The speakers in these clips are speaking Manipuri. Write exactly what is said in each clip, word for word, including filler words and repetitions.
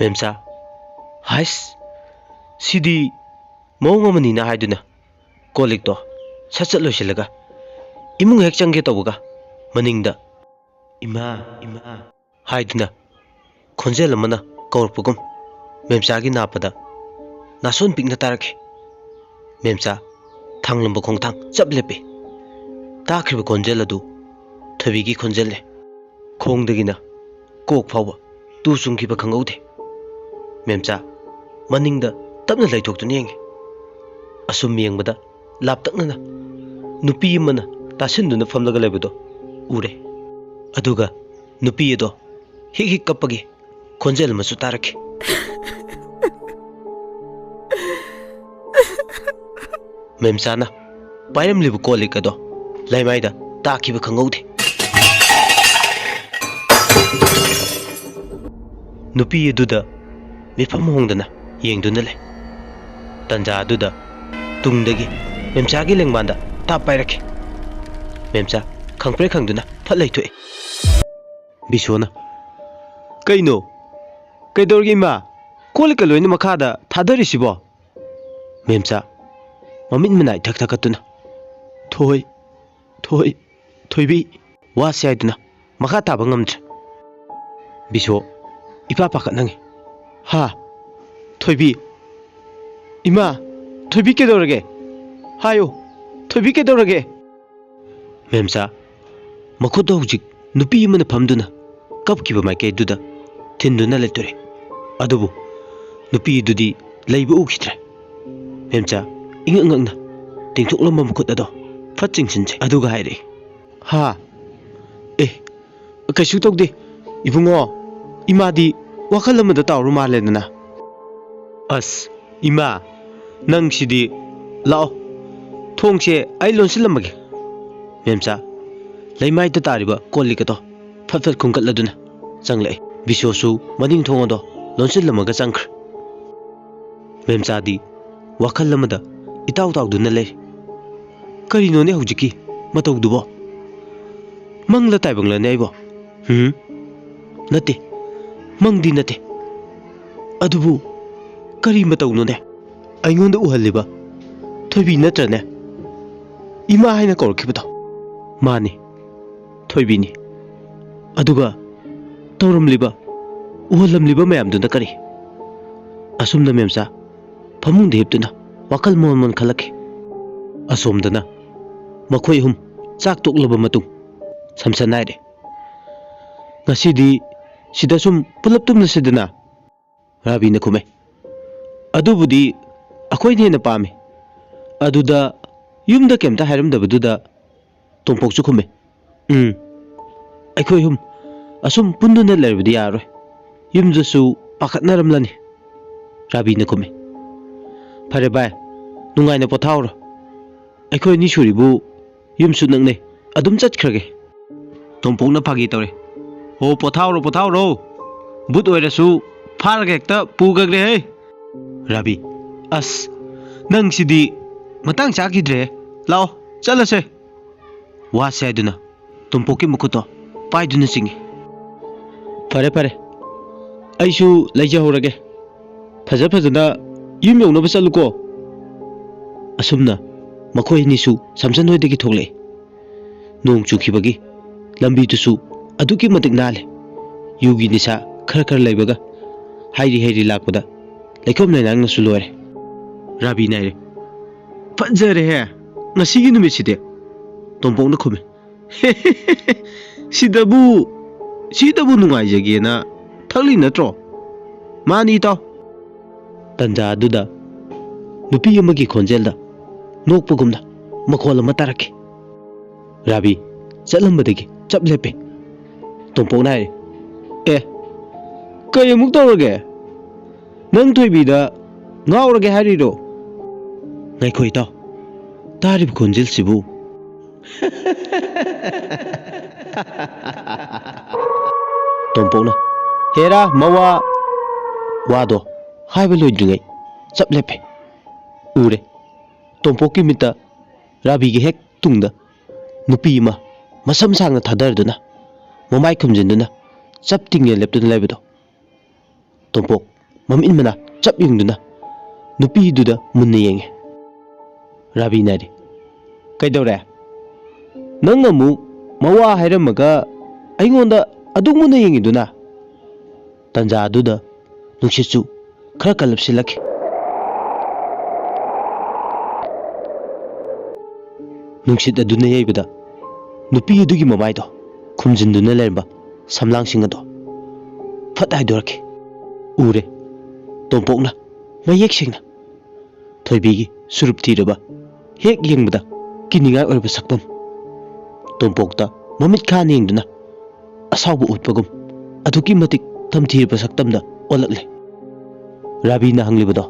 ꯃꯦꯝꯆꯥ, "ꯍꯥꯏꯁ, ꯁꯤꯗꯤ ꯃꯑꯣꯡ ꯑꯃꯅꯤꯅ" ꯍꯥꯏꯗꯨꯅ ꯀꯣꯜ ꯂꯤꯛꯇꯣ ꯁꯠ ꯁꯠ ꯂꯣꯏꯁꯤꯜꯂꯒ ꯏꯃꯨꯡ ꯍꯦꯛ ꯆꯪꯒꯦ ꯇꯧꯕꯒ ꯃꯅꯤꯡꯗ "ꯏꯃꯥ, ꯏꯃꯥ" ꯍꯥꯏꯗꯨꯅ ꯈꯣꯟꯖꯦꯜ ꯑꯃꯅ ꯀꯧꯔꯛꯄꯒꯨꯝ ꯃꯦꯝꯆꯥꯒꯤ ꯅꯥꯄꯗ ꯅꯥꯁꯣꯟ ꯄꯤꯛꯅ ꯇꯥꯔꯛꯈꯤ꯫ ꯃꯦꯝꯆꯥ ꯊꯥꯡꯂꯝꯕ ꯈꯣꯡꯊꯥꯡ ꯆꯞ ꯂꯦꯞꯄꯤ꯫ ꯇꯥꯈ꯭ꯔꯤꯕ ꯈꯣꯟꯖꯦꯜ ꯑꯗꯨ ꯊꯣꯏꯕꯤꯒꯤ ꯈꯣꯟꯖꯦꯜꯅꯤ꯫ ꯈꯣꯡꯗꯒꯤꯅ ꯀꯣꯛ ꯐꯥꯎꯕ ꯇꯨ ꯆꯨꯡꯈꯤꯕ ꯈꯪꯍꯧꯗꯦ꯫ ꯃꯦꯝꯆꯥ ꯃꯅꯤꯡꯗ ꯇꯞꯅ ꯂꯩꯊꯣꯛꯇꯨꯅ ꯌꯦꯡꯉꯤ꯫ ꯑꯁꯨꯝ ꯌꯦꯡꯕꯗ ꯂꯥꯞꯇꯛꯅꯅ ꯅꯨꯄꯤ ꯑꯃꯅ ꯇꯥꯁꯤꯟꯗꯨꯅ ꯐꯝꯂꯒ ꯂꯩꯕꯗꯣ ꯎꯔꯦ꯫ ꯑꯗꯨꯒ ꯅꯨꯄꯤ ꯑꯗꯣ ꯍꯤꯛ ꯍꯤꯛ ꯀꯞꯄꯒꯤ ꯈꯣꯟꯖꯦꯜ ꯑꯃꯁꯨ ꯇꯥꯔꯛꯈꯤ꯫ ꯃꯦꯝꯆꯥꯅ ꯄꯥꯏꯔꯝꯂꯤꯕ ꯀꯣꯜ ꯂꯤꯛ ꯑꯗꯣ ꯂꯩꯃꯥꯏꯗ ꯇꯥꯈꯤꯕ ꯈꯪꯍꯧꯗꯦ꯫ ꯅꯨꯄꯤ ꯑꯗꯨꯗ ꯃꯤꯐꯝ ꯍꯣꯡꯗꯅ ꯌꯦꯡꯗꯨꯅ ꯂꯩ꯫ ꯇꯟꯖꯥ ꯑꯗꯨꯗ ꯇꯨꯡꯗꯒꯤ ꯃꯦꯝꯆꯥꯒꯤ ꯂꯦꯡꯕꯥꯟꯗ ꯇꯥꯞ ꯄꯥꯏꯔꯛꯈꯤ꯫ ꯃꯦꯝꯆꯥ ꯈꯪꯄ꯭ꯔꯦꯛ ꯈꯪꯗꯨꯅ ꯐꯠ ꯂꯩꯊꯣꯛꯏ꯫ ꯕꯤꯁꯣꯅ, "ꯀꯩꯅꯣ? ꯀꯩꯗꯧꯔꯒꯦ ꯏꯃꯥ? ꯀꯣꯜ ꯂꯤꯛꯀ ꯂꯣꯏꯅ ꯃꯈꯥꯗ ꯊꯥꯗꯔꯤꯁꯤꯕꯣ?" ꯃꯦꯝꯆꯥ ꯃꯃꯤꯠ ꯃꯅꯥꯏ ꯊꯛ ꯊꯛꯀꯠꯇꯨꯅ, "ꯊꯣꯏ, ꯊꯣꯏ, ꯊꯣꯏꯕꯤ!" ꯋꯥꯁꯤ ꯍꯥꯏꯗꯨꯅ ꯃꯈꯥ ꯇꯥꯕ ꯉꯝꯗ꯭ꯔꯦ꯫ ꯕꯤꯁꯣ ꯏꯄꯥ ꯄꯥꯈꯠꯅ ꯍꯪꯉꯤ, "ꯍꯥ? ꯊꯣꯏꯕꯤ? ꯏꯃꯥ, ꯊꯣꯏꯕꯤ ꯀꯩꯗꯧꯔꯒꯦ? ꯍꯥꯏꯌꯨ, ꯊꯣꯏꯕꯤ ꯀꯩꯗꯧꯔꯒꯦ?" ꯃꯦꯝꯆꯥ ꯃꯈꯨꯠꯇ ꯍꯧꯖꯤꯛ ꯅꯨꯄꯤ ꯑꯃꯅ ꯐꯝꯗꯨꯅ ꯀꯞꯈꯤꯕ ꯃꯥꯏꯀꯩꯗꯨꯗ ꯊꯤꯟꯗꯨꯅ ꯂꯩꯇꯣꯔꯦ꯫ ꯑꯗꯨꯕꯨ ꯅꯨꯄꯤꯗꯨꯗꯤ ꯂꯩꯕ ꯎꯈꯤꯗ꯭ꯔꯦ꯫ ꯃꯦꯝꯆꯥ ꯏꯉꯛ ꯉꯛꯅ ꯇꯤꯡꯊꯣꯛꯂꯝꯕ ꯃꯈꯨꯠ ꯑꯗꯣ ꯐꯠ ꯆꯤꯡꯁꯤꯟꯖꯩ, ꯑꯗꯨꯒ ꯍꯥꯏꯔꯛꯏ, "ꯍꯥ? ꯑꯦ, ꯀꯩꯁꯨ ꯇꯧꯗꯦ ꯏꯕꯨꯡꯉꯣ꯫ ꯏꯃꯥꯗꯤ ꯋꯥꯈꯜ ꯑꯃꯗ ꯇꯥꯎꯔ ꯃꯥꯜꯂꯦꯗꯅ꯫" "ꯑꯁ, ꯏꯃꯥ, ꯅꯪꯁꯤꯗꯤ꯫ ꯂꯥꯛꯑꯣ, ꯊꯣꯡꯁꯦ ꯑꯩ ꯂꯣꯟꯁꯤꯜꯂꯝꯃꯒꯦ꯫" ꯃꯦꯝꯆꯥ ꯂꯩꯃꯥꯏꯗ ꯇꯥꯔꯤꯕ ꯀꯣꯜ ꯂꯤꯛ ꯑꯗꯣ ꯐꯠ ꯐꯠ ꯈꯨꯟꯒꯠꯂꯗꯨꯅ ꯆꯪꯂꯛꯏ꯫ ꯕꯤꯁꯣꯁꯨ ꯃꯅꯤꯡ ꯊꯣꯡ ꯑꯗꯣ ꯂꯣꯟꯁꯤꯜꯂꯝꯃꯒ ꯆꯪꯈ꯭ꯔꯦ꯫ ꯃꯦꯝꯆꯥꯗꯤ ꯋꯥꯈꯜ ꯑꯃꯗ ꯏꯇꯥꯎ ꯇꯥꯎꯗꯨꯅ ꯂꯩꯔꯤ꯫ "ꯀꯔꯤꯅꯣꯅꯦ ꯍꯧꯖꯤꯛꯀꯤ ꯃꯇꯧꯗꯨꯕꯣ? ꯃꯪꯂ ꯇꯥꯏꯕꯪꯂꯅꯦ ꯑꯩꯕꯣ? ꯍꯨꯝ? ꯅꯠꯇꯦ, ꯃꯪꯗꯤ ꯅꯠꯇꯦ꯫ ꯑꯗꯨꯕꯨ ꯀꯔꯤ ꯃꯇꯧꯅꯣꯅꯦ? ꯑꯩꯉꯣꯟꯗ ꯎꯍꯜꯂꯤꯕ ꯊꯣꯏꯕꯤ ꯅꯠꯇ꯭ꯔꯅꯦ? ꯏꯃꯥ ꯍꯥꯏꯅ ꯀꯧꯔꯛꯈꯤꯕꯗꯣ? ꯃꯥꯅꯤ, ꯊꯣꯏꯕꯤꯅꯤ꯫ ꯑꯗꯨꯒ ꯇꯧꯔꯝꯂꯤꯕ, ꯎꯍꯜꯂꯝꯂꯤꯕ ꯃꯌꯥꯝꯗꯨꯅ ꯀꯔꯤ? ꯑꯁꯨꯝꯅ ꯃꯦꯝꯆꯥ ꯐꯃꯨꯡꯗ ꯍꯤꯞꯇꯨꯅ ꯋꯥꯈꯜ ꯃꯣꯟ ꯃꯣꯟ ꯈꯜꯂꯛꯈꯤ꯫ ꯑꯁꯣꯝꯗꯅ ꯃꯈꯣꯏ ꯑꯍꯨꯝ ꯆꯥꯛ ꯇꯣꯛꯂꯕ ꯃꯇꯨꯡ ꯁꯝꯁꯟ ꯍꯥꯏꯔꯦ, "ꯉꯁꯤꯗꯤ ꯁꯤꯗ ꯁꯨꯝ ꯄꯨꯂꯞ ꯇꯨꯝꯂꯁꯤꯗꯅ?" ꯔꯥꯕꯤꯅ ꯈꯨꯝꯃꯦ, "ꯑꯗꯨꯕꯨꯗꯤ ꯑꯩꯈꯣꯏꯅ ꯍꯦꯟꯅ ꯄꯥꯝꯃꯤ꯫" ꯑꯗꯨꯗ ꯌꯨꯝꯗ ꯀꯩꯝꯇ ꯍꯥꯏꯔꯝꯗꯕꯗꯨꯗ ꯇꯣꯝꯄꯣꯛꯁꯨ ꯈꯨꯝꯃꯦ, "ꯎꯝ, ꯑꯩꯈꯣꯏ ꯑꯍꯨꯝ ꯑꯁꯨꯝ ꯄꯨꯟꯗꯨꯅ ꯂꯩꯔꯕꯗꯤ ꯌꯥꯔꯔꯣꯏ, ꯌꯨꯝꯗꯁꯨ ꯄꯥꯈꯠꯅꯔꯝꯂꯅꯤ꯫" ꯔꯥꯕꯤꯅ ꯈꯨꯝꯃꯦ, "ꯐꯔꯦ ꯚꯥꯏ, ꯅꯨꯡꯉꯥꯏꯅ ꯄꯣꯊꯥꯍꯧꯔꯣ, ꯑꯩꯈꯣꯏ ꯑꯅꯤ ꯁꯨꯔꯤꯕꯨ ꯌꯨꯝꯁꯨ ꯅꯛꯅꯩ, ꯑꯗꯨꯝ ꯆꯠꯈ꯭ꯔꯒꯦ꯫" ꯇꯣꯝꯄꯣꯛꯅ ꯐꯥꯒꯤ ꯇꯧꯔꯦ, "ꯑꯣ, ꯄꯣꯊꯥꯍꯧꯔꯣ, ꯄꯣꯊꯥꯍꯧꯔꯣ, ꯕꯨꯠ ꯑꯣꯏꯔꯁꯨ ꯐꯥꯔꯒ ꯍꯦꯛꯇ ꯄꯨꯈ꯭ꯔꯒꯦꯍꯦ꯫" ꯔꯥꯕꯤ, "ꯑꯁ, ꯅꯪꯁꯤꯗꯤ ꯃꯇꯥꯡ ꯆꯥꯈꯤꯗ꯭ꯔꯦ, ꯂꯥꯛꯑꯣ ꯆꯠꯂꯁꯦ꯫" ꯋꯥꯁꯦ ꯍꯥꯏꯗꯨꯅ ꯇꯣꯝꯄꯣꯛꯀꯤ ꯃꯈꯨꯠꯇꯣ ꯄꯥꯏꯗꯨꯅ ꯆꯤꯡꯏ꯫ "ꯐꯔꯦ ꯐꯔꯦ, ꯑꯩꯁꯨ ꯂꯩꯖꯍꯧꯔꯒꯦ, ꯐꯖ ꯐꯖꯅ ꯌꯨꯝ ꯌꯧꯅꯕ ꯆꯠꯂꯨꯀꯣ꯫" ꯑꯁꯨꯝꯅ ꯃꯈꯣꯏ ꯑꯅꯤꯁꯨ ꯁꯝꯁꯟ ꯍꯣꯏꯗꯒꯤ ꯊꯣꯛꯂꯛꯏ꯫ ꯅꯣꯡ ꯆꯨꯈꯤꯕꯒꯤ ꯂꯝꯕꯤꯗꯨꯁꯨ ꯑꯗꯨꯛꯀꯤ ꯃꯇꯤꯛ ꯅꯥꯜꯂꯦ꯫ ꯌꯨꯒꯤ ꯅꯤꯁꯥ ꯈꯔ ꯈꯔ ꯂꯩꯕꯒ ꯍꯥꯏꯔꯤ ꯍꯥꯏꯔꯤ ꯂꯥꯛꯄꯗ ꯂꯩꯈꯣꯝ ꯂꯩꯅꯥꯡꯅꯁꯨ ꯂꯣꯏꯔꯦ꯫ ꯔꯥꯕꯤꯅ ꯍꯥꯏꯔꯦ, "ꯐꯖꯔꯦꯍꯦ ꯉꯁꯤꯒꯤ ꯅꯨꯃꯤꯠꯁꯤꯗꯤ꯫" ꯇꯣꯝꯄꯣꯛꯅ ꯈꯨꯝꯃꯤ, "ꯁꯤꯗꯕꯨ, ꯁꯤꯗꯕꯨ ꯅꯨꯡꯉꯥꯏꯖꯒꯦꯅ ꯊꯛꯂꯤ ꯅꯠꯇ꯭ꯔꯣ?" "ꯃꯥꯅꯤ ꯏꯇꯥꯎ꯫" ꯇꯟꯖꯥ ꯑꯗꯨꯗ ꯅꯨꯄꯤ ꯑꯃꯒꯤ ꯈꯣꯟꯖꯦꯜꯗ ꯅꯣꯛꯄꯒꯨꯝꯅ ꯃꯈꯣꯜ ꯑꯃ ꯇꯥꯔꯛꯈꯤ꯫ ꯔꯥꯕꯤ ꯆꯠꯂꯝꯕꯗꯒꯤ ꯆꯞ ꯂꯦꯞꯄꯦ꯫ ꯇꯣꯝꯄꯣꯛꯅ ꯍꯥꯏꯔꯦ, "ꯑꯦ, ꯀꯔꯤ ꯑꯃꯨꯛ ꯇꯧꯔꯒꯦ? ꯅꯪ ꯊꯣꯏꯕꯤꯗ ꯉꯥꯎꯔꯒꯦ ꯍꯥꯏꯔꯤꯔꯣ?" "ꯉꯥꯏꯈꯣ ꯏꯇꯥꯎ, ꯇꯥꯔꯤꯕ ꯈꯣꯟꯖꯦꯜꯁꯤꯕꯨ?" ꯇꯣꯝꯄꯣꯛꯅ, "ꯍꯦꯔꯥ ꯃꯋꯥ!" ꯋꯥꯗꯣ ꯍꯥꯏꯕ ꯂꯣꯏꯗ꯭ꯔꯤꯉꯩ ꯆꯞ ꯂꯦꯞꯄꯦ꯫ ꯎꯔꯦ, ꯇꯣꯝꯄꯣꯛꯀꯤ ꯃꯤꯠꯇ ꯔꯥꯕꯤꯒꯤ ꯍꯦꯛ ꯇꯨꯡꯗ ꯅꯨꯄꯤ ꯑꯃ ꯃꯁꯝ ꯁꯥꯡꯅ ꯊꯥꯗꯔꯗꯨꯅ, ꯃꯃꯥꯏ ꯈꯨꯝꯖꯤꯟꯗꯨꯅ ꯆꯞ ꯇꯤꯡꯅ ꯂꯦꯞꯇꯨꯅ ꯂꯩꯕꯗꯣ꯫ ꯇꯣꯝꯄꯣꯛ ꯃꯃꯤꯠ ꯃꯅꯥ ꯆꯞ ꯌꯨꯡꯗꯨꯅ ꯅꯨꯄꯤꯗꯨꯗ ꯃꯨꯟꯅ ꯌꯦꯡꯉꯦ꯫ ꯔꯥꯕꯤꯅ ꯍꯥꯏꯔꯤ, "ꯀꯩꯗꯧꯔꯦ? ꯅꯪ ꯑꯃꯨꯛ ꯃꯋꯥ ꯍꯥꯏꯔꯝꯃꯒ ꯑꯩꯉꯣꯟꯗ ꯑꯗꯨꯛ ꯃꯨꯟꯅ ꯌꯦꯡꯉꯤꯗꯨꯅ?" ꯇꯟꯖꯥꯗꯨꯗ ꯅꯨꯡꯁꯤꯠꯁꯨ ꯈꯔ ꯀꯜꯂꯞꯁꯤꯜꯂꯛꯈꯤ꯫ ꯅꯨꯡꯁꯤꯠ ꯑꯗꯨꯅ ꯌꯩꯕꯗ ꯅꯨꯄꯤ ꯑꯗꯨꯒꯤ ꯃꯃꯥꯏꯗꯣ ꯈꯨꯝꯖꯤꯟꯗꯨꯅ ꯂꯩꯔꯝꯕ ꯁꯝꯂꯥꯡꯁꯤꯡ ꯑꯗꯣ ꯐꯠ ꯍꯥꯏꯗꯣꯔꯛꯈꯤ꯫ ꯎꯔꯦ, ꯇꯣꯝꯄꯣꯛꯅ ꯃꯌꯦꯛ ꯁꯦꯡꯅ ꯊꯣꯏꯕꯤꯒꯤ ꯁꯨꯔꯨꯞ ꯊꯤꯔꯕ, ꯍꯦꯛ ꯌꯦꯡꯕꯗ ꯀꯤꯅꯤꯡꯉꯥꯏ ꯑꯣꯏꯔꯕ ꯁꯛꯇꯝ꯫ ꯇꯣꯝꯄꯣꯛꯇ ꯃꯃꯤꯠ ꯈꯥꯅ ꯌꯦꯡꯗꯨꯅ ꯑꯁꯥꯎꯕ ꯎꯠꯄꯒꯨꯝ ꯑꯗꯨꯛꯀꯤ ꯃꯇꯤꯛ ꯇꯝꯊꯤꯔꯕ ꯁꯛꯇꯝꯗ ꯑꯣꯜꯂꯛꯂꯦ꯫ ꯔꯥꯕꯤꯅ ꯍꯪꯂꯤꯕꯗꯣ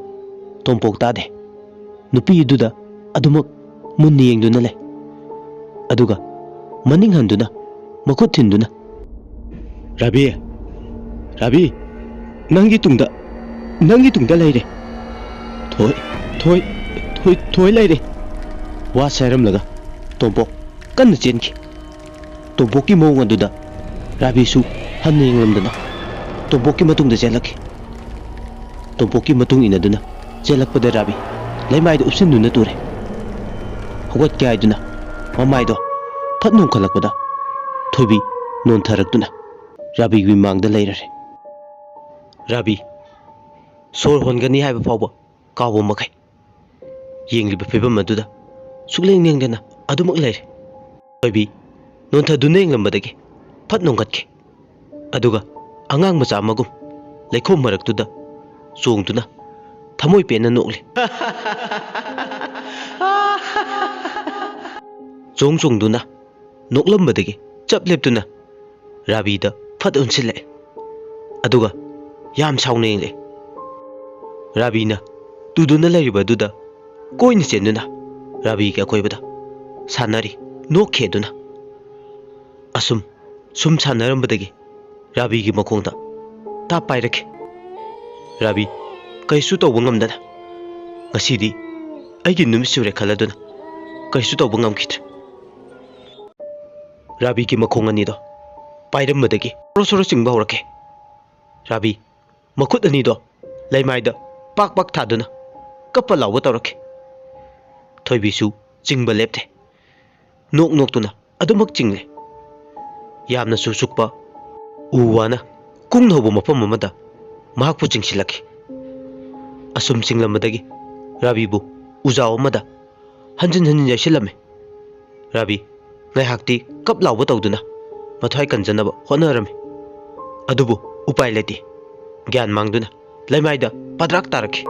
ꯇꯣꯝꯄꯣꯛ ꯇꯥꯗꯦ꯫ ꯅꯨꯄꯤ ꯑꯗꯨꯗ ꯑꯗꯨꯃꯛ ꯃꯨꯟꯅ ꯌꯦꯡꯗꯨꯅ ꯂꯩ꯫ ꯑꯗꯨꯒ ꯃꯅꯤꯡ ꯍꯟꯗꯨꯅ ꯃꯈꯨꯠ ꯊꯤꯟꯗꯨꯅ, "ꯔꯥꯕꯤ, ꯔꯥꯕꯤ, ꯅꯪꯒꯤ ꯇꯨꯡꯗ, ꯅꯪꯒꯤ ꯇꯨꯡꯗ ꯂꯩꯔꯦ꯫ ꯊꯣꯏ, ꯊꯣꯏ, ꯊꯣꯏ, ꯊꯣꯏ ꯂꯩꯔꯦ"꯫ ꯋꯥ ꯁꯥꯏꯔꯝꯂꯒ ꯇꯣꯝꯄꯣꯛ ꯀꯟꯅ ꯆꯦꯟꯈꯤ꯫ ꯇꯣꯝꯄꯣꯛꯀꯤ ꯃꯑꯣꯡ ꯑꯗꯨꯗ ꯔꯥꯕꯤꯁꯨ ꯍꯟꯅ ꯌꯦꯡꯂꯝꯗꯅ ꯇꯣꯝꯄꯣꯛꯀꯤ ꯃꯇꯨꯡꯗ ꯆꯦꯜꯂꯛꯈꯤ꯫ ꯇꯣꯝꯄꯣꯛꯀꯤ ꯃꯇꯨꯡ ꯏꯟꯅꯗꯨꯅ ꯆꯦꯜꯂꯛꯄꯗ ꯔꯥꯕꯤ ꯂꯩꯃꯥꯏꯗ ꯎꯞꯁꯤꯟꯗꯨꯅ ꯇꯨꯔꯦ꯫ ꯍꯧꯒꯠꯀꯦ ꯍꯥꯏꯗꯨꯅ ꯃꯃꯥꯏꯗꯣ ꯐꯠ ꯅꯣꯝꯈꯠꯂꯛꯄꯗ ꯊꯣꯏꯕꯤ ꯅꯣꯟꯊꯔꯛꯇꯨꯅ ꯔꯥꯕꯤꯒꯤ ꯃꯃꯥꯡꯗ ꯂꯩꯔꯔꯦ꯫ ꯔꯥꯕꯤ ꯁꯣꯔ ꯍꯣꯟꯒꯅꯤ ꯍꯥꯏꯕ ꯐꯥꯎꯕ ꯀꯥꯎꯕ ꯃꯈꯩ ꯌꯦꯡꯂꯤꯕ ꯐꯤꯕꯝ ꯑꯗꯨꯗ ꯁꯨꯛꯂꯦꯡ ꯂꯦꯡꯗꯅ ꯑꯗꯨꯃꯛ ꯂꯩꯔꯦ꯫ ꯊꯣꯏꯕꯤ ꯅꯣꯟꯊꯗꯨꯅ ꯌꯦꯡꯂꯝꯕꯗꯒꯤ ꯐꯠ ꯅꯣꯡꯈꯠꯈꯤ꯫ ꯑꯗꯨꯒ ꯑꯉꯥꯡ ꯃꯆꯥ ꯑꯃꯒꯨꯝ ꯂꯩꯈꯣꯝ ꯃꯔꯛꯇꯨꯗ ꯆꯣꯡꯗꯨꯅ ꯊꯃꯣꯏ ꯄꯦꯟꯅ ꯅꯣꯛꯂꯤ꯫ ꯆꯣꯡ ꯆꯣꯡꯗꯨꯅ ꯅꯣꯛꯂꯝꯕꯗꯒꯤ ꯆꯞ ꯂꯦꯞꯇꯨꯅ ꯔꯥꯕꯤꯗ ꯐꯠ ꯑꯣꯟꯁꯤꯜꯂꯛꯑꯦ꯫ ꯑꯗꯨꯒ ꯌꯥꯝ ꯁꯥꯎꯅ ꯌꯦꯡꯂꯛꯑꯦ꯫ ꯔꯥꯕꯤꯅ ꯇꯨꯗꯨꯅ ꯂꯩꯔꯤꯕ ꯑꯗꯨꯗ ꯀꯣꯏꯅ ꯆꯦꯟꯗꯨꯅ ꯔꯥꯕꯤꯒꯤ ꯑꯀꯣꯏꯕꯗ ꯁꯥꯟꯅꯔꯤ, ꯅꯣꯛꯈꯤ ꯑꯗꯨꯅ꯫ ꯑꯁꯨꯝ ꯁꯨꯝ ꯁꯥꯟꯅꯔꯝꯕꯗꯒꯤ ꯔꯥꯕꯤꯒꯤ ꯃꯈꯣꯡꯗ ꯇꯥꯞ ꯄꯥꯏꯔꯛꯈꯤ꯫ ꯔꯥꯕꯤ ꯀꯩꯁꯨ ꯇꯧꯕ ꯉꯝꯗꯅ, "ꯉꯁꯤꯗꯤ ꯑꯩꯒꯤ ꯅꯨꯃꯤꯠ ꯁꯨꯔꯦ" ꯈꯜꯂꯗꯨꯅ ꯀꯩꯁꯨ ꯇꯧꯕ ꯉꯝꯈꯤꯗ꯭ꯔꯦ꯫ ꯔꯥꯕꯤꯒꯤ ꯃꯈꯣꯡ ꯑꯅꯤꯗꯣ ꯄꯥꯏꯔꯝꯕꯗꯒꯤ ꯁꯣꯔꯣ ꯁꯣꯔꯣ ꯆꯤꯡꯕ ꯍꯧꯔꯛꯈꯤ꯫ ꯔꯥꯕꯤ ꯃꯈꯨꯠ ꯑꯅꯤꯗꯣ ꯂꯩꯃꯥꯏꯗ ꯄꯥꯛ ꯄꯥꯛ ꯊꯥꯗꯨꯅ ꯀꯞꯄ ꯂꯥꯎꯕ ꯇꯧꯔꯛꯈꯤ꯫ ꯊꯣꯏꯕꯤꯁꯨ ꯆꯤꯡꯕ ꯂꯦꯞꯇꯦ꯫ ꯅꯣꯛ ꯅꯣꯛꯇꯨꯅ ꯑꯗꯨꯃꯛ ꯆꯤꯡꯂꯦ꯫ ꯌꯥꯝꯅꯁꯨ ꯁꯨꯛꯄ ꯎ ꯋꯥꯅ ꯀꯨꯡꯅ ꯍꯧꯕ ꯃꯐꯝ ꯑꯃꯗ ꯃꯍꯥꯛꯄꯨ ꯆꯤꯡꯁꯤꯜꯂꯛꯈꯤ꯫ ꯑꯁꯨꯝ ꯆꯤꯡꯂꯝꯕꯗꯒꯤ ꯔꯥꯕꯤꯕꯨ ꯎꯖꯥꯎ ꯑꯃꯗ ꯍꯟꯖꯤꯟ ꯍꯟꯖꯤꯟ ꯌꯩꯁꯤꯜꯂꯝꯃꯤ꯫ ꯔꯥꯕꯤ ꯉꯥꯏꯍꯥꯛꯇꯤ ꯀꯞ ꯂꯥꯎꯕ ꯇꯧꯗꯨꯅ ꯃꯊ꯭ꯋꯥꯏ ꯀꯟꯖꯅꯕ ꯍꯣꯠꯅꯔꯝꯃꯤ꯫ ꯑꯗꯨꯕꯨ ꯎꯄꯥꯏ ꯂꯩꯇꯦ꯫ ꯒ꯭ꯌꯥꯟ ꯃꯥꯡꯗꯨꯅ ꯂꯩꯃꯥꯏꯗ ꯄꯗ꯭ꯔꯥꯛ ꯇꯥꯔꯛꯈꯤ꯫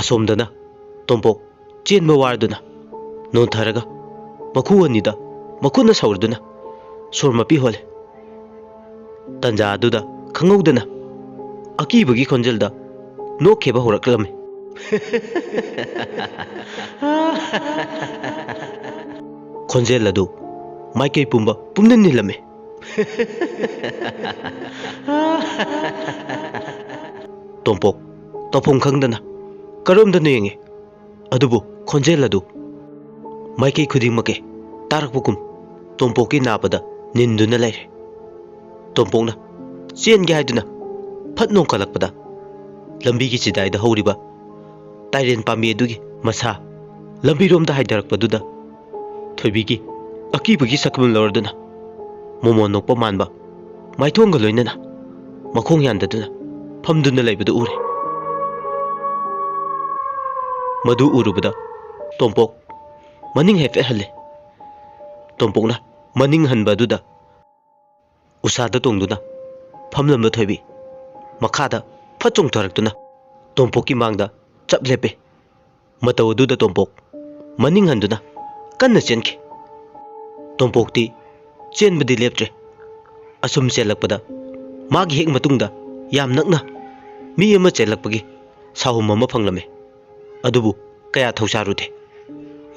ꯑꯁꯣꯝꯗꯅ ꯇꯣꯝꯄꯣꯛ ꯆꯦꯟꯕ ꯋꯥꯔꯗꯨꯅ ꯅꯣꯟꯊꯔꯒ ꯃꯈꯨ ꯑꯅꯤꯗ ꯃꯈꯨꯠꯅ ꯁꯧꯔꯗꯨꯅ ꯁꯣꯔ ꯃꯄꯤ ꯍꯣꯜꯂꯦ꯫ ꯇꯟꯖꯥ ꯑꯗꯨꯗ ꯈꯪꯍꯧꯗꯅ ꯑꯀꯤꯕꯒꯤ ꯈꯣꯟꯖꯦꯜꯗ ꯅꯣꯛꯈꯤꯕ ꯍꯧꯔꯛꯂꯝꯃꯤ꯫ ꯈꯣꯟꯖꯦꯜ ꯑꯗꯨ ꯃꯥꯏꯀꯩ ꯄꯨꯝꯕ ꯄꯨꯝꯅꯤꯟ ꯅꯤꯜꯂꯝꯃꯤ꯫ ꯇꯣꯝꯄꯣꯛ ꯇꯧꯐꯝ ꯈꯪꯗꯅ ꯀꯔꯣꯝꯗꯅꯣ ꯌꯦꯡꯉꯤ꯫ ꯑꯗꯨꯕꯨ ꯈꯣꯟꯖꯦꯜ ꯑꯗꯨ ꯃꯥꯏꯀꯩ ꯈꯨꯗꯤꯡꯃꯛꯀꯤ ꯇꯥꯔꯛꯄꯒꯨꯝ ꯇꯣꯝꯄꯣꯛꯀꯤ ꯅꯥꯕꯗ ꯅꯤꯟꯗꯨꯅ ꯂꯩꯔꯦ꯫ ꯇꯣꯝꯄꯣꯛꯅ ꯆꯦꯟꯒꯦ ꯍꯥꯏꯗꯨꯅ ꯐꯠ ꯅꯣꯡꯈꯠꯂꯛꯄꯗ ꯂꯝꯕꯤꯒꯤ ꯆꯤꯗꯥꯏꯗ ꯍꯧꯔꯤꯕ ꯇꯥꯏꯔꯦꯟ ꯄꯥꯝꯕꯤ ꯑꯗꯨꯒꯤ ꯃꯁꯥ ꯂꯝꯕꯤꯔꯣꯝꯗ ꯍꯥꯏꯊꯔꯛꯄꯗꯨꯗ ꯊꯣꯏꯕꯤꯒꯤ ꯑꯀꯤꯕꯒꯤ ꯁꯛꯐꯝ ꯂꯧꯔꯗꯨꯅ ꯃꯣꯃꯣꯟ ꯅꯣꯛꯄ ꯃꯥꯟꯕ ꯃꯥꯏꯊꯣꯡꯒ ꯂꯣꯏꯅꯅ ꯃꯈꯣꯡ ꯌꯥꯟꯗꯗꯨꯅ ꯐꯝꯗꯨꯅ ꯂꯩꯕꯗꯨ ꯎꯔꯦ꯫ ꯃꯗꯨ ꯎꯔꯨꯕꯗ ꯇꯣꯝꯄꯣꯛ ꯃꯅꯤꯡ ꯍꯥꯏꯐꯦꯠ ꯍꯜꯂꯦ꯫ ꯇꯣꯝꯄꯣꯛꯅ ꯃꯅꯤꯡ ꯍꯟꯕ ꯑꯗꯨꯗ ꯎꯁꯥꯗ ꯇꯣꯡꯗꯨꯅ ꯐꯝꯂꯝꯕ ꯊꯣꯏꯕꯤ ꯃꯈꯥꯗ ꯐꯠ ꯆꯣꯡꯊꯔꯛꯇꯨꯅ ꯇꯣꯝꯄꯣꯛꯀꯤ ꯃꯥꯡꯗ ꯆꯞ ꯂꯦꯞꯄꯦ꯫ ꯃꯇꯧ ꯑꯗꯨꯗ ꯇꯣꯝꯄꯣꯛ ꯃꯅꯤꯡ ꯍꯟꯗꯨꯅ ꯀꯟꯅ ꯆꯦꯟꯈꯤ꯫ ꯇꯣꯝꯄꯣꯛꯇꯤ ꯆꯦꯟꯕꯗꯤ ꯂꯦꯞꯇ꯭ꯔꯦ꯫ ꯑꯁꯨꯝ ꯆꯦꯜꯂꯛꯄꯗ ꯃꯥꯒꯤ ꯍꯦꯛ ꯃꯇꯨꯡꯗ ꯌꯥꯝ ꯅꯛꯅ ꯃꯤ ꯑꯃ ꯆꯦꯜꯂꯛꯄꯒꯤ ꯁꯥꯍꯨꯝ ꯑꯃ ꯐꯪꯂꯝꯃꯤ꯫ ꯑꯗꯨꯕꯨ ꯀꯌꯥ ꯊꯧꯁꯥꯔꯨꯗꯦ꯫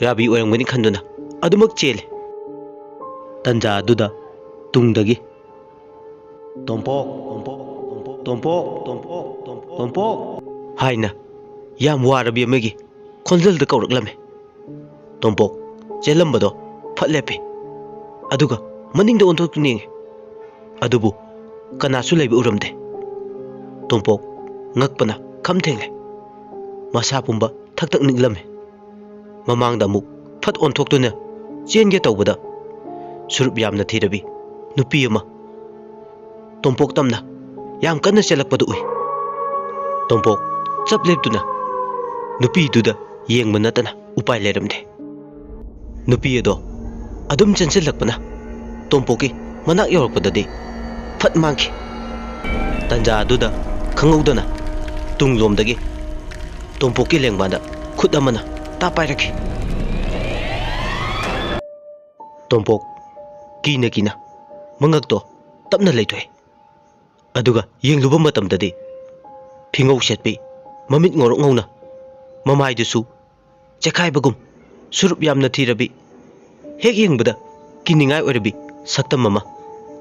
ꯔꯥꯕꯤ ꯑꯣꯏꯔꯝꯒꯅꯤ ꯈꯟꯗꯨꯅ ꯑꯗꯨꯃꯛ ꯆꯦꯜꯂꯤ꯫ ꯇꯟꯖꯥ ꯑꯗꯨꯗ ꯇꯨꯡꯗꯒꯤ "ꯇꯣꯝꯄꯣꯛ, ꯇꯣꯝꯄꯣꯛ, ꯇꯣꯝꯄꯣꯛ, ꯇꯣꯝꯄꯣꯛ, ꯇꯣꯝꯄꯣꯛ, ꯇꯣꯝꯄꯣꯛ" ꯍꯥꯏꯅ ꯌꯥꯝ ꯋꯥꯔꯕꯤ ꯑꯃꯒꯤ ꯈꯣꯟꯖꯦꯜꯗ ꯀꯧꯔꯛꯂꯝꯃꯤ꯫ ꯇꯣꯝꯄꯣꯛ ꯆꯦꯜꯂꯝꯕꯗꯣ ꯐꯠ ꯂꯦꯞꯄꯤ꯫ ꯑꯗꯨꯒ ꯃꯅꯤꯡꯗ ꯑꯣꯟꯊꯣꯛꯇꯨꯅ ꯌꯦꯡꯉꯤ꯫ ꯑꯗꯨꯕꯨ ꯀꯅꯥꯁꯨ ꯂꯩꯕ ꯎꯔꯝꯗꯦ꯫ ꯇꯣꯝꯄꯣꯛ ꯉꯛꯄꯅ ꯈꯝ ꯊꯦꯡꯂꯦ꯫ ꯃꯁꯥ ꯄꯨꯝꯕ ꯊꯛ ꯊꯛ ꯅꯤꯛꯂꯝꯃꯦ꯫ ꯃꯃꯥꯡꯗ ꯑꯃꯨꯛ ꯐꯠ ꯑꯣꯟꯊꯣꯛꯇꯨꯅ ꯆꯦꯟꯒꯦ ꯇꯧꯕꯗ, ꯁꯨꯔꯨꯞ ꯌꯥꯝꯅ ꯊꯤꯔꯕꯤ ꯅꯨꯄꯤ ꯑꯃ ꯇꯣꯝꯄꯣꯛ ꯇꯝꯅ ꯌꯥꯝ ꯀꯟꯅ ꯆꯦꯜꯂꯛꯄꯗꯨ ꯎꯏ꯫ ꯇꯣꯝꯄꯣꯛ ꯆꯞ ꯂꯦꯞꯇꯨꯅ ꯅꯨꯄꯤꯗꯨꯗ ꯌꯦꯡꯕ ꯅꯠꯇꯅ ꯎꯄꯥꯏ ꯂꯩꯔꯝꯗꯦ꯫ ꯅꯨꯄꯤ ꯑꯗꯣ ꯑꯗꯨꯝ ꯆꯦꯟꯁꯤꯜꯂꯛꯄꯅ ꯇꯣꯝꯄꯣꯛꯀꯤ ꯃꯅꯥꯛ ꯌꯧꯔꯛꯄꯗꯗꯤ ꯐꯠ ꯃꯥꯡꯈꯤ꯫ ꯇꯟꯖꯥ ꯑꯗꯨꯗ ꯈꯪꯍꯧꯗꯅ ꯇꯨꯡꯂꯣꯝꯗꯒꯤ ꯇꯣꯝꯄꯣꯛꯀꯤ ꯂꯦꯡꯕꯥꯟꯗ ꯈꯨꯠ ꯑꯃꯅ ꯇꯥ ꯄꯥꯏꯔꯛꯈꯤ꯫ ꯇꯣꯝꯄꯣꯛ ꯀꯤꯅ ꯀꯤꯅ ꯃꯉꯛꯇꯣ ꯇꯞꯅ ꯂꯩꯊꯣꯛꯏ꯫ ꯑꯗꯨꯒ ꯌꯦꯡꯂꯨꯕ ꯃꯇꯝꯗꯗꯤ ꯐꯤꯉꯧ ꯁꯦꯠꯄꯤ, ꯃꯃꯤꯠ ꯉꯧꯔꯣꯛ ꯉꯧꯅ, ꯃꯃꯥꯏꯗꯨꯁꯨ ꯆꯦꯈꯥꯏꯕꯒꯨꯝ, ꯁꯨꯔꯨꯞ ꯌꯥꯝꯅ ꯊꯤꯔꯕꯤ, ꯍꯦꯛ ꯌꯦꯡꯕꯗ ꯀꯤꯅꯤꯡꯉꯥꯏ ꯑꯣꯏꯔꯕꯤ ꯁꯛꯇꯝ ꯑꯃ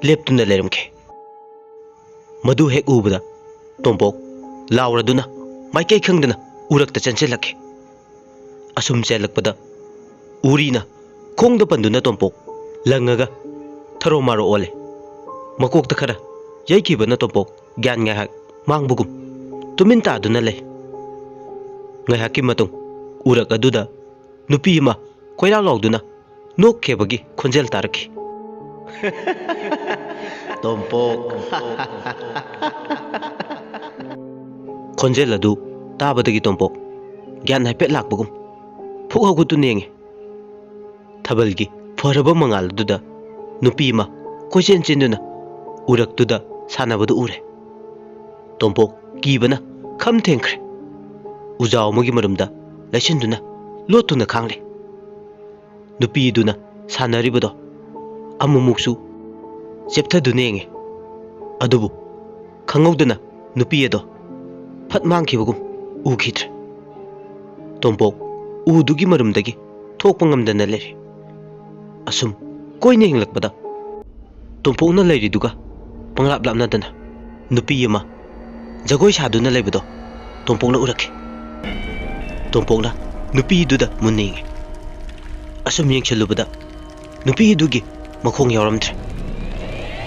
ꯂꯦꯞꯇꯨꯅ ꯂꯩꯔꯝꯈꯤ꯫ ꯃꯗꯨ ꯍꯦꯛ ꯎꯕꯗ ꯇꯣꯝꯄꯣꯛ ꯂꯥꯎꯔꯗꯨꯅ ꯃꯥꯏꯀꯩ ꯈꯪꯗꯅ ꯎꯔꯛꯇ ꯆꯦꯟꯁꯤꯜꯂꯛꯈꯤ꯫ ꯑꯁꯨꯝ ꯆꯦꯜꯂꯛꯄꯗ ꯎꯔꯤꯅ ꯈꯣꯡꯗ ꯄꯟꯗꯨꯅ ꯇꯣꯝꯄꯣꯛ ꯂꯪꯉꯒ ꯊꯔꯣ ꯃꯥꯔꯣ ꯑꯣꯜꯂꯦ꯫ ꯃꯀꯣꯛꯇ ꯈꯔ ꯌꯩꯈꯤꯕꯅ ꯇꯣꯝꯄꯣꯛ ꯒ꯭ꯌꯥꯟ ꯉꯥꯏꯍꯥꯛ ꯃꯥꯡꯕꯒꯨꯝ ꯇꯨꯃꯤꯟ ꯇꯥꯗꯨꯅ ꯂꯩ꯫ ꯉꯥꯏꯍꯥꯛꯀꯤ ꯃꯇꯨꯡ ꯎꯔꯛ ꯑꯗꯨꯗ ꯅꯨꯄꯤ ꯑꯃ ꯀꯣꯏꯂꯥꯎ ꯂꯥꯎꯗꯨꯅ ꯅꯣꯛꯈꯤꯕꯒꯤ ꯈꯣꯟꯖꯦꯜ ꯇꯥꯔꯛꯈꯤ꯫ ꯇꯣꯝꯄꯣꯛ꯫ ꯈꯣꯟꯖꯦꯜ ꯑꯗꯨ ꯇꯥꯕꯗꯒꯤ ꯇꯣꯝꯄꯣꯛ ꯒ꯭ꯌꯥꯟ ꯍꯥꯏꯐꯦꯠ ꯂꯥꯛꯄꯒꯨꯝ ꯐꯨꯛ ꯍꯧꯒꯠꯇꯨꯅ ꯌꯦꯡꯉꯤ꯫ ꯊꯥꯕꯜꯒꯤ ꯐꯔꯕ ꯃꯉꯥꯜ ꯑꯗꯨꯗ ꯅꯨꯄꯤ ꯑꯃ ꯀꯣꯏꯆꯦꯟ ꯆꯦꯟꯗꯨꯅ ꯎꯔꯛꯇꯨꯗ ꯁꯥꯟꯅꯕꯗꯨ ꯎꯔꯦ꯫ ꯇꯣꯝꯄꯣꯛ ꯀꯤꯕꯅ ꯈꯝ ꯊꯦꯡꯈ꯭ꯔꯦ꯫ ꯎꯖꯥꯎ ꯑꯃꯒꯤ ꯃꯔꯨꯝꯗ ꯂꯩꯁꯤꯟꯗꯨꯅ ꯂꯣꯠꯇꯨꯅ ꯈꯥꯡꯂꯦ꯫ ꯅꯨꯄꯤꯗꯨꯅ ꯁꯥꯟꯅꯔꯤꯕꯗꯣ ꯑꯃꯨꯛꯃꯨꯛꯁꯨ ꯆꯦꯞꯊꯗꯨꯅ ꯌꯦꯡꯉꯤ꯫ ꯑꯗꯨꯕꯨ ꯈꯪꯍꯧꯗꯅ ꯅꯨꯄꯤ ꯑꯗꯣ ꯐꯠ ꯃꯥꯡꯈꯤꯕꯒꯨꯝ ꯎꯈꯤꯗ꯭ꯔꯦ꯫ ꯇꯣꯝꯄꯣꯛ ꯎꯗꯨꯒꯤ ꯃꯔꯨꯝꯗꯒꯤ ꯊꯣꯛꯄ ꯉꯝꯗꯅ ꯂꯩꯔꯤ꯫ ꯑꯁꯨꯝ ꯀꯣꯏꯅ ꯌꯦꯡꯂꯛꯄꯗ ꯇꯣꯝꯄꯣꯛꯅ ꯂꯩꯔꯤꯗꯨꯒ ꯄꯪꯂꯥꯞ ꯂꯥꯞꯅꯗꯅ ꯅꯨꯄꯤ ꯑꯃ ꯖꯒꯣꯏ ꯁꯥꯗꯨꯅ ꯂꯩꯕꯗꯣ ꯇꯣꯝꯄꯣꯛꯅ ꯎꯔꯛꯈꯤ꯫ ꯇꯣꯝꯄꯣꯛꯅ ꯅꯨꯄꯤꯗꯨꯗ ꯃꯨꯟꯅ ꯌꯦꯡꯉꯤ꯫ ꯑꯁꯨꯝ ꯌꯦꯡꯁꯤꯜꯂꯨꯕꯗ ꯅꯨꯄꯤꯗꯨꯒꯤ ꯃꯈꯣꯡ ꯌꯥꯎꯔꯝꯗ꯭ꯔꯦ꯫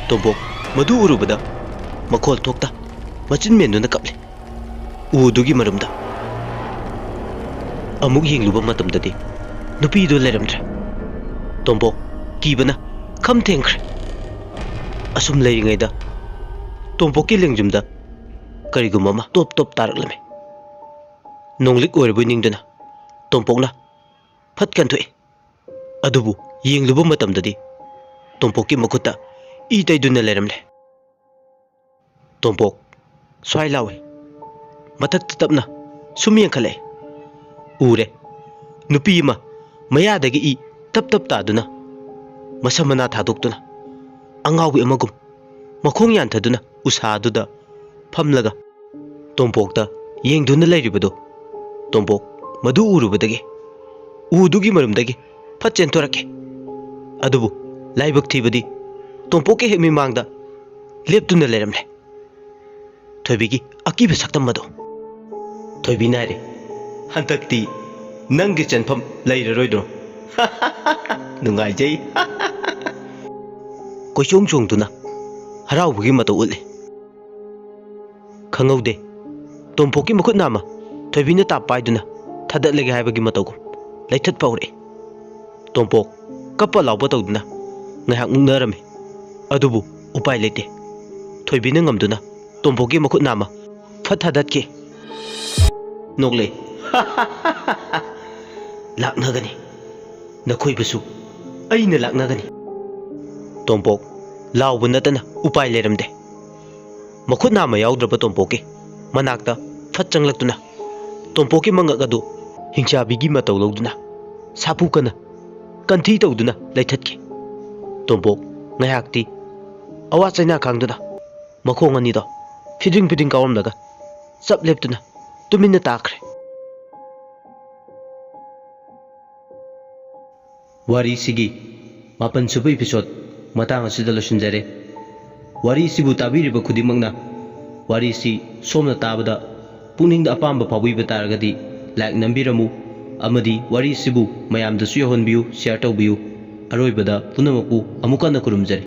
ꯇꯣꯝꯄꯣꯛ ꯃꯗꯨ ꯎꯔꯨꯕꯗ ꯃꯈꯣꯜ ꯊꯣꯛꯇ ꯃꯆꯤꯟ ꯃꯦꯟꯗꯨꯅ ꯀꯞꯂꯦ꯫ ꯎꯗꯨꯒꯤ ꯃꯔꯨꯝꯗ ꯑꯃꯨꯛ ꯌꯦꯡꯂꯨꯕ ꯃꯇꯝꯗꯗꯤ ꯅꯨꯄꯤꯗꯨ ꯂꯩꯔꯝꯗ꯭ꯔꯦ꯫ ꯇꯣꯝꯄꯣꯛ ꯀꯤꯕꯅ ꯈꯝ ꯊꯦꯡꯈ꯭ꯔꯦ꯫ ꯑꯁꯨꯝ ꯂꯩꯔꯤꯉꯩꯗ ꯇꯣꯝꯄꯣꯛꯀꯤ ꯂꯦꯡꯖꯨꯝꯗ ꯀꯔꯤꯒꯨꯝꯕ ꯑꯃ ꯇꯣꯞ ꯇꯣꯞ ꯇꯥꯔꯛꯂꯝꯃꯤ꯫ ꯅꯣꯡꯂꯤꯛ ꯑꯣꯏꯔꯕꯣꯏ ꯅꯤꯡꯗꯨꯅ ꯇꯣꯝꯄꯣꯛꯅ ꯐꯠ ꯀꯟꯊꯣꯛꯏ꯫ ꯑꯗꯨꯕꯨ ꯌꯦꯡꯂꯨꯕ ꯃꯇꯝꯗꯗꯤ ꯇꯣꯝꯄꯣꯛꯀꯤ ꯃꯈꯨꯠꯇ ꯏ ꯇꯩꯗꯨꯅ ꯂꯩꯔꯝꯂꯦ꯫ ꯇꯣꯝꯄꯣꯛ ꯁ꯭ꯋꯥꯏ ꯂꯥꯎꯏ꯫ ꯃꯊꯛꯇ ꯇꯞꯅ ꯁꯨꯝ ꯌꯦꯡꯈꯠꯂꯛꯏ꯫ ꯎꯔꯦ, ꯅꯨꯄꯤ ꯑꯃ ꯃꯌꯥꯗꯒꯤ ꯏ ꯇꯞ ꯇꯞ ꯇꯥꯗꯨꯅ, ꯃꯁꯝ ꯃꯅꯥ ꯊꯥꯗꯣꯛꯇꯨꯅ, ꯑꯉꯥꯎꯕꯤ ꯑꯃꯒꯨꯝ ꯃꯈꯣꯡ ꯌꯥꯟꯊꯗꯨꯅ ꯎꯁꯥꯗꯨꯗ ꯐꯝꯂꯒ ꯇꯣꯝꯄꯣꯛꯇ ꯌꯦꯡꯗꯨꯅ ꯂꯩꯔꯤꯕꯗꯨ ꯇꯣꯝꯄꯣꯛ ꯃꯗꯨ ꯎꯔꯨꯕꯗꯒꯤ ꯎꯗꯨꯒꯤ ꯃꯔꯨꯝꯗꯒꯤ ꯐꯠ ꯆꯦꯟꯊꯣꯔꯛꯈꯤ꯫ ꯑꯗꯨꯕꯨ ꯂꯥꯏꯕꯛ ꯊꯤꯕꯗꯤ ꯇꯣꯝꯄꯣꯛꯀꯤ ꯍꯦꯛ ꯃꯤꯃꯥꯡꯗ ꯂꯦꯞꯇꯨꯅ ꯂꯩꯔꯝꯂꯦ ꯊꯣꯏꯕꯤꯒꯤ ꯑꯀꯤꯕ ꯁꯛꯇꯝ ꯑꯗꯨ꯫ ꯊꯣꯏꯕꯤꯅ ꯍꯥꯏꯔꯦ, "ꯍꯟꯗꯛꯇꯤ ꯅꯪꯒꯤ ꯆꯦꯟꯐꯝ ꯂꯩꯔꯔꯣꯏꯗ꯭ꯔꯣ?" ꯅꯨꯡꯉꯥꯏꯖꯩ꯫ ꯀꯣꯏꯆꯣꯡ ꯆꯣꯡꯗꯨꯅ ꯍꯔꯥꯎꯕꯒꯤ ꯃꯇꯧ ꯎꯠꯂꯤ꯫ ꯈꯪꯍꯧꯗꯦ, ꯇꯣꯝꯄꯣꯛꯀꯤ ꯃꯈꯨꯠ ꯅꯥꯝꯃ ꯊꯣꯏꯕꯤꯅ ꯇꯥꯞ ꯄꯥꯏꯗꯨꯅ ꯊꯥꯗꯠꯂꯒꯦ ꯍꯥꯏꯕꯒꯤ ꯃꯇꯧꯒꯨꯝ ꯂꯩꯊꯠꯄ ꯍꯧꯔꯛꯏ꯫ ꯇꯣꯝꯄꯣꯛ ꯀꯞꯄ ꯂꯥꯎꯕ ꯇꯧꯗꯨꯅ ꯉꯥꯏꯍꯥꯛ ꯃꯨꯛꯅꯔꯝꯃꯤ꯫ ꯑꯗꯨꯕꯨ ꯎꯄꯥꯏ ꯂꯩꯇꯦ꯫ ꯊꯣꯏꯕꯤꯅ ꯉꯝꯗꯨꯅ ꯇꯣꯝꯄꯣꯛꯀꯤ ꯃꯈꯨꯠ ꯅꯥꯝꯃ ꯐꯠ ꯊꯥꯗꯠꯈꯤ꯫ ꯅꯣꯛꯂꯦ꯫ "ꯂꯥꯛꯅꯒꯅꯤ꯫ ꯅꯈꯣꯏꯕꯨꯁꯨ ꯑꯩꯅ ꯂꯥꯛꯅꯒꯅꯤ꯫" ꯇꯣꯝꯄꯣꯛ ꯂꯥꯎꯕ ꯅꯠꯇꯅ ꯎꯄꯥꯏ ꯂꯩꯔꯝꯗꯦ꯫ ꯃꯈꯨꯠ ꯅꯥꯝꯃ ꯌꯥꯎꯗ꯭ꯔꯕ ꯇꯣꯝꯄꯣꯛꯀꯤ ꯃꯅꯥꯛꯇ ꯐꯠ ꯆꯪꯂꯛꯇꯨꯅ ꯇꯣꯝꯄꯣꯛꯀꯤ ꯃꯉꯛ ꯑꯗꯨ ꯍꯤꯡꯆꯥꯕꯤꯒꯤ ꯃꯇꯧ ꯂꯧꯗꯨꯅ ꯁꯥꯐꯨ ꯀꯟꯅ ꯀꯟꯊꯤ ꯇꯧꯗꯨꯅ ꯂꯩꯊꯠꯈꯤ꯫ ꯇꯣꯝꯄꯣꯛ ꯉꯥꯏꯍꯥꯛꯇꯤ ꯑꯋꯥ ꯆꯩꯅꯥ ꯈꯥꯡꯗꯨꯅ ꯃꯈꯣꯡ ꯑꯅꯤꯗꯣ ꯐꯤꯗ꯭ꯔꯤꯡ ꯐꯤꯗ꯭ꯔꯤꯡ ꯀꯥꯎꯔꯝꯂꯒ ꯆꯞ ꯂꯦꯞꯇꯨꯅ ꯇꯨꯃꯤꯟꯅ ꯇꯥꯈ꯭ꯔꯦ꯫ ꯋꯥꯔꯤꯁꯤꯒꯤ ꯃꯥꯄꯟ ꯁꯨꯕ episode ꯃꯇꯥꯡ ꯑꯁꯤꯗ ꯂꯣꯏꯁꯤꯟꯖꯔꯦ꯫ ꯋꯥꯔꯤꯁꯤꯕꯨ ꯇꯥꯕꯤꯔꯤꯕ ꯈꯨꯗꯤꯡꯃꯛꯅ ꯋꯥꯔꯤꯁꯤ ꯁꯣꯝꯅ ꯇꯥꯕꯗ ꯄꯨꯛꯅꯤꯡꯗ ꯑꯄꯥꯝꯕ ꯐꯥꯎꯕꯤꯕ ꯇꯥꯔꯒꯗꯤ like ꯅꯝꯕꯤꯔꯝꯃꯨ ꯑꯃꯗꯤ ꯋꯥꯔꯤꯁꯤꯕꯨ ꯃꯌꯥꯝꯗꯁꯨ ꯌꯧꯍꯟꯕꯤꯌꯨ, share ꯇꯧꯕꯤꯌꯨ꯫ ꯑꯔꯣꯏꯕꯗ ꯄꯨꯝꯅꯃꯛꯄꯨ ꯑꯃꯨꯛ ꯍꯟꯅ ꯈꯨꯔꯨꯝꯖꯔꯤ꯫